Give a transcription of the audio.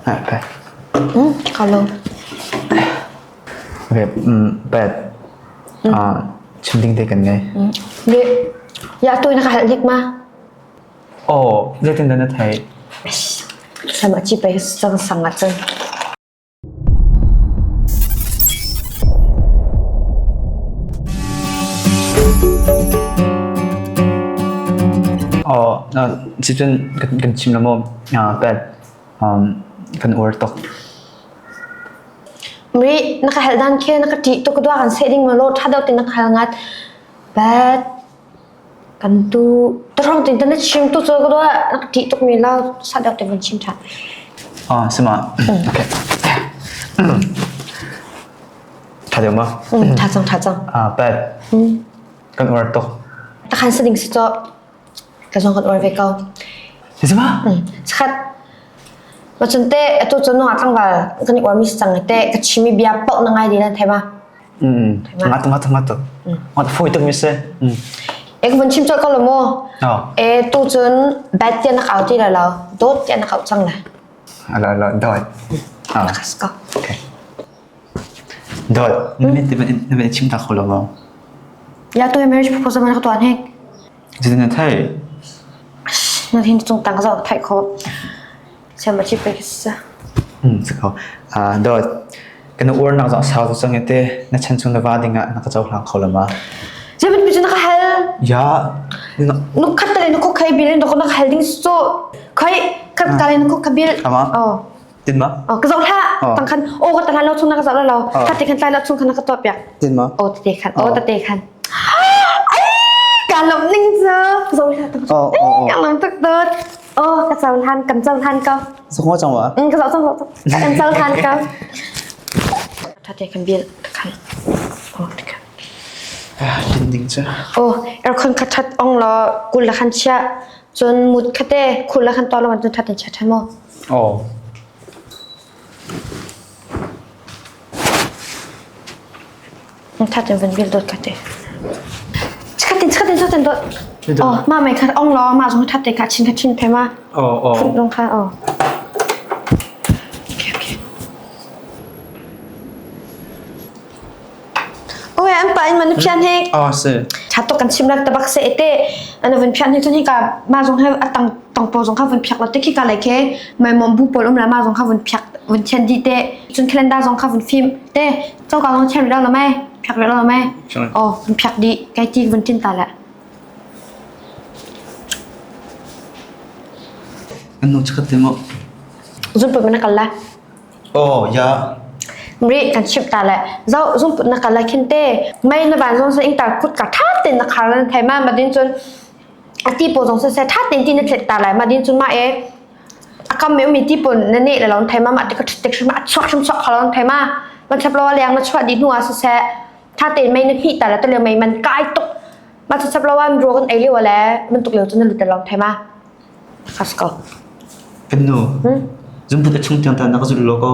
Okay. Kalau. Okay, bet. Chim ding te kan ngei. Bi, ya tu na ka hal dik ma? Oh, zeitin dah na theih? Sama ci pe sang sangat cun. Aw, cucun kan chim la maw? Pet, kan uar tuk. Mri, na ka hal dan khi na ka ṭih tuk dua kan seh ding ma lo ṭha deuh tin na ka hal ngat. Pet, kan tu tarong tin na chim tu cu ka dua na ka ṭih tuk mi la sa deuh te van chim ṭhan. Ah, sima. Okay. Ṭha deuh ma? Ṭha cang, ṭha cang. Ah, pet. Kan uar tuk. Takhan sa ding si caw. Ka zong kan uar ve ko. Si ma? Sakhat. Macun te atu cu nungak tlangval kan i uarmi si cang te ka chimi bia paoh na ngai dih nan thei ma? Ngat ngat ngat tuk. Ngat foi tuk mi si. E ka vun chim colh ko lo mu. E tu cun bat tiah na ka au ti la lo. Dawt tiah na ka au cang la. Ala ala dawt. Ah. Kas ko. Okay. Dawt, na min chim ta kho lo maw? Ya tu marriage proposal man ka tuan hek. Zeitin na theih? Na thin cung tang zau theih kho. Siam ma chi pe sa. Si ko. Dawt, kan uar nak zong sau tu cang te na chan chung na va ding ah na ka cohlang kho lo ma? Zemin pi na ka hal. Ya. Nu khat tale nu ko khai bil nu ko na hal ding so. Khai khat tale nu ko khabil. Ama. Oh. Tin ma? Oh, ka zoh hlah. Tang khan oh ka tang lo chung na ka zoh lo. Khat te khan tlai lo chung khan na ka tuah piak. Tin ma? Oh te khan. Oh te khan. Ai, ka lom ning cu. Ka zoh hlah tang. Oh oh oh. Ka lom tuk dot. Oh, ka zoh hlan kan zoh hlan ko. Sungwa chang wa? Ka zoh chang zoh. Kan zoh hlan ko. Tha te khan bil khan. Oh te khan. Lin ding cu. Oh, aircon kha that ong lo kul la khan chia. Cun mut khate khul la khan to lo man cun that in chia than mo. Aw. That in van bil dot kate. Chkatin chkatin chkatin dot. Oh, ma mai khat ong lo ma zong that te kha chin kha chin the ma. Oh oh. Phun dong kha oh. Okay okay. Oi an pa in man phian he. Ah si. Tha tok kan chim lak tabak se ete ana van phian he chun hi ka ma zong he atang tong po zong kha van phiak lo te khi ka lai ke mai mom bu pawl um la ma zong kha van phiak van thian di te chun calendar zong kha van phim te choka zong thian lo mai phiak lo mai oh van phiak di kai ti van tin ta la An nu chakhat te mo. Zun pa mana kal la. Oh ya. Mri kan chimh ta le zoh zungput na kal lai khin te mei na van zong ing tar kut ka tha ten na khar lan thai ma ma din cun ati po zong se tha ten ti na thlet ta lai ma din cun ma e akam me mi ti pon na ne la lon thai ma ma te ka tek ma chuak chum chuak khalon thai ma man thap lo leng na chuat di hnuwa se se tha ten mei na phi ta la te le mei man kai tuk ma chap lo wan ro kan ei le wala man tuk le chun na lu te long thai ma Kas ko. Kan nu. Zungput a chung tiang ta na ka zul lo ko.